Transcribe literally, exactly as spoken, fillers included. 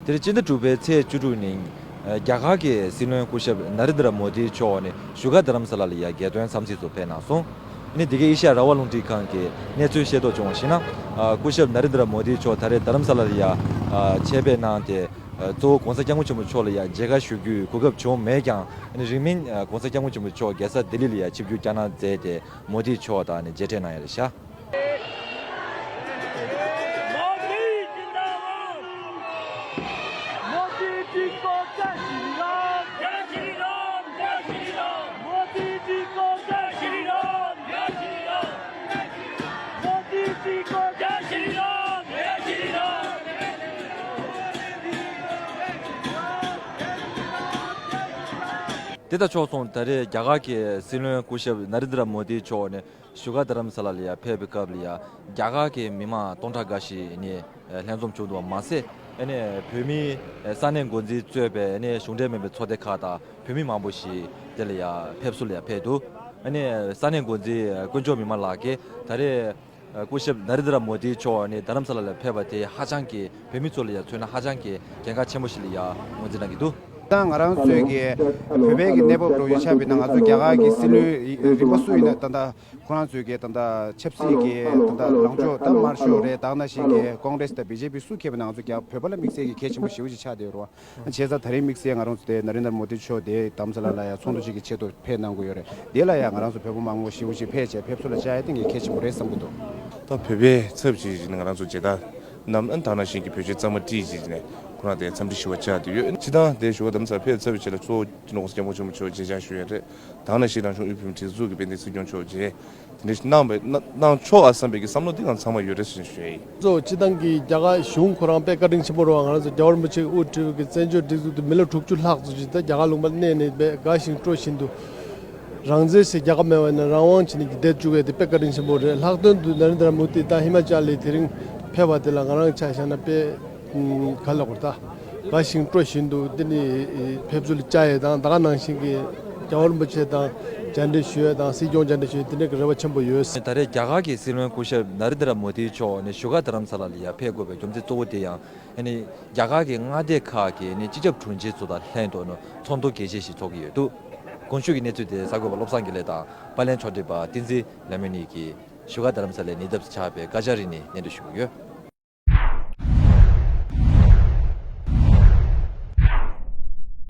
དེ་རིང་སྤྱི་ཟླ་དྲུག་པའི་ཚེས་བཅུ་དྲུག་ཉིན། རྒྱ་གར་གྱི་སྲིད་བློན་སྐུ་ཞབས་ནཱ་རེན་དྲ་མོ་དི་མཆོག་ནི་བཞུགས་སྒར་རྡ་རམ་ས་ལ་ལ་ཡ་རྒྱལ་དོན་འཚམས་གཟིགས་སུ་ཕེབས་གནང་སོང་། ཨ་ནི་འདི་གའི་ཨེ་ཤ་ཡ་རང་དབང་རླུང་འཕྲིན་ཁང་གིས་གནས་ཚུལ་ཤེས་རྟོགས་བྱུང་བ་ཞིག་ན། སྐུ་ཞབས་ནཱ་རེན་དྲ་མོ་དི་མཆོག་ད་རེས་རྡ་རམ་ས་ལ་ལ་ཡ་ཆེད་ཕེབས་གནང་སྟེ། གཙོ་བོ་༸གོང་ས་༸སྐྱབས་མགོན་ཆེན་པོ་མཆོག་ལ་ཡ་མཇལ་ཁ་ཞུ་རྒྱུའི་གོ་སྐབས་བྱུང་མེད་ཀྱང་། ཨ་ནི་རིང་མིན་༸གོང་ས་༸སྐྱབས་མགོན་ཆེན་པོ་མཆོག་རྒྱལ་ས་ལྡི་ལི་ལ་ཡ་ཆིབས་བསྒྱུར་བསྐྱངས་གནང་མཛད་དེ་མོ་དི་མཆོག་དང་ནི་མཇལ་འཕྲད་གནང་ཡ་རེད་ཤག་དེ་དང་ཕྱོགས་མཚུངས་ད་རེས་རྒྱ་གར་གྱི་སྲིད་བློན་སྐུ་ཞབས་ནཱ་རེན་དྲ་མོ་དི་མཆོག་ནས་བཞུགས་སྒར་རྡ་རམ་ས་ལ་ལ་ཡ་ཕེབས་པའི་སྐབས་ལ་ཡ་རྒྱ་གར་གྱི་མི་མང་སྟོང་ཕྲག་འགའ་ཞིག་ནས་ལྷན་འཛོམས་བྱུང་འདུག་པ་མ་ཟད། ཨ་ནི་བོད་མིའི་ས་གནས་འགོ་འཛིན་གཙོས་པའི་ཨ་ནི་གཞུང་འབྲེལ་མིན་པའི་ཚོགས་སྡེ་ཁག་དང་བོད་མི་མང་པོ་ཞིག་དེ་ལ་ཡ་ཕེབས་བསུ་ལ་ཡ་ཕེབས་འདུག་ཨ་ནི་ས་གནས་འགོ་འཛིན་དཀོན་མཆོག་མི་དམངས་ལགས་ཀྱིས་ད་རེས། སྐུ་ཞབས་ནཱ་རེན་དྲ་མོ་དི་མཆོག་ནི་རྡ་རམ་ས་ལ་ལ་ཕེབས་པ་དེ་ཧ་ཅང་གི་བོད་མི་ཚོ་ལ་ཡང་མཚོན་ན་ཧ་ཅང་གི་གལ་འགངས་ཆེན་པོ་ཞིག་ལ་ཡང་ངོས་འཛིན་གནང་གི་འདུག་ད་ང་རང་ཚོའི་གི་བོད་པའི་གི་གནས་བབ་རོགས་ཡོད་ཆགས་པའི་ནང་ང་ཚོ་རྒྱ་གར་གི་སྲིད་བློན་རིམ་པ་སུ་ཡིན་ན་ད་ལྟ་ཁོ་རང་ཚོའི་གི་ད་ལྟ་ཆབ་སྲིད་གི་ད་ལྟ་ལངས་ཕྱོགས་ད་དམར་ཤོག་རེད། ད་ནང་བཞིན་གི་ཀོང་རེས་དང་བི་ཇེ་པི་སུ་ཁེལ་བའི་ནང་ང་ཚོ་རྒྱ་བོད་པ་ལ་དམིགས་བསལ་གི་གལ་ཆེན་པོ་ཞེ་པོ་ཅིག་ཆགས་བསྡད་ཡོད་རེད་བ། བྱས་ཙང་ད་རེས་དམིགས་བསལ་ང་རང་ཚོ་དེ་ནཱ་རེན་དྲ་མོ་དི་མཆོག་དེ་རྡ་རམ་ས་ལ་ལ་ཡང་ཚོགས་འདུ་ཅིག་གི་ཆེད་དུ་ཕེབས་གནང་གི་ཡོད་རེད། དེ་ལ་ཡང་ང་རང་ཚོ་བོད་པ་མང་པོ་ཞེ་པོ་ཅིག་ཕེབས་བྱས་ཕེབས་བསུ་ལ་བཅར་ཡ་དེ་ངས་གལ་ཆེན་པོ་རེད་བསམ་གྱི་འདུག་ད་བོད་པའི་ཚབ་ཅིག་ནས་ང་རང་ཚོ་མཇལ་དར་བསྣམས། ཨ་ནི་ད་ནང་བཞིན་གྱི་བོད་ཆས་གཙང་མ་དཀྲིས་ཅིག་ནས་ཁོ་རང་དེ་འཚམས་འདྲི་ཞུ་བར་བཅར་བསྡད་ཡོད། སྤྱིར་བཏང་དེ་བཞུགས་སྒར་རྡ་རམ་ས་ལ་ཕེབས་ཚར་བའི་རྗེས་ལ་གཙོ་བོ་༸གོང་ས་༸སྐྱབས་མགོན་ཆེན་པོ་མཆོག་མཇལ་བཅར་ཞུ་ཡས་རེད། ད་ནང་བཞིན་རང་གཞུང་དབུས་བོད་མིའི་སྒྲིག་འཛུགས་ཀྱི་དཔལ་ལྡན་སྲིད་སྐྱོང་མཆོག་མཇལ། དེ་འདྲ་ཞིག་གནང་བའི་གནང་གནང་ཆོག་ཨ་བསམ་པའི་གི་བསམ་བློ་འདི་ང་ཚང་མ་ཡོད་རེད་ཟེར་ཞུ་ཡ་ཡིན། གཙོ་བོ་སྤྱི་བཏང་གི་རྒྱ་གར་གཞུང་ཁོ་རང་དཔེ་བཀའ་དྲིན་ཆེན་པོ་རེད་བ། ང་རང་ཚོ་རྒྱལ་བ་རིན་པོ་ཆེ་དབུ་ཁྲིད་ཀྱི་བཙན་བྱོལ་སྒྲིག་འཛུགས་དེ་མི་ལོ་དྲུག་ཅུ་ལྷག་ཙམ་ཞིག་ད་རྒྱ་གར་ལུང་པར་གནས་ནས་དཔེ་དགའ་ཞིང་སྤྲོ་བཞིན་དུ། རང་བཙན་ཞེས་རྒྱལ་ཁ་མེད་པ་ཡིན་ན་རང་དབང་བྱས་ནས་ཀྱི་བསྡད་བཅུག་ཡ་དེ་དཔེ་བཀའ་དྲིན་ཆེན་པོ་རེད། ལྷག་དོན་དུ་ནཱ་རེན་དྲ་མོ་དི་ད་ཧི་མ་ཅལ་ལ་དེ་རིང་ཕེབས་པ་དེ་ལ་ང་རང་ཆ་བཞག་ན་དཔེ་ག་ལ་གོ་ད། དགའ་ཞིང་སྤྲོ་བཞིན་དུ་འདི་ནི་ཕེབས་བསུ་ལ་བཅར་ཡས་དང་ད་ག་ནང་བཞིན་གྱི་རྒྱལ་བ་རིན་པོ་ཆེ་དང་མཇལ་འཕྲད་ཞུ་ཡས་དང་སྲིད་སྐྱོང་མཇལ་འཕྲད་ཞུ་ཡས་དེ་འདྲ་གི་རེ་བ་ཆེན་པོ་ཡོད། ད་རེས་རྒྱ་གར་གྱི་སྲིད་བློན་སྐུ་ཞབས་ནཱ་རེན་དྲ་མོ་དི་མཆོག་ནས་བཞུགས་སྒར་རྡ་རམ་ས་ལ་ལ་ཡ་ཕེབས་དགོས་པའི་རྒྱུ་མཚན་གཙོ་བོ་དེ་ཡང་ཨ་ནི་རྒྱ་གར་གྱི་མངའ་སྡེ་ཁག་གི་ནི་སྤྱི་ཁྱབ་དྲུང་ཆེ་ཚོ་དང་ལྷན་དུ་ནི་ཚོགས་འདུ་གལ་ཆེ་ཞིག་ཚོགས་ཀྱི་ཡོད་འདུག་གོང་ཞུས་ཀྱི་གནས་ཚུལ་དེ་གསར་འགོད་པ་བློ་བཟང་དགེ་ལེགས་དང་པར་ལེན་ཕྱོགས་སྒྲིག་པ་བསྟན་འཛིན་ལྷ་མོའི་གཉིས་ཀྱིས་བཞུགས་སྒར་རྡ་རམ་ས་ལའི་ཉེ་འདབས་སུ་ཆགས་པའི་ཀ་ཅཱ་རི་ནས་སྙན་སྒྲོན་ཞུ་གི་ཡོད།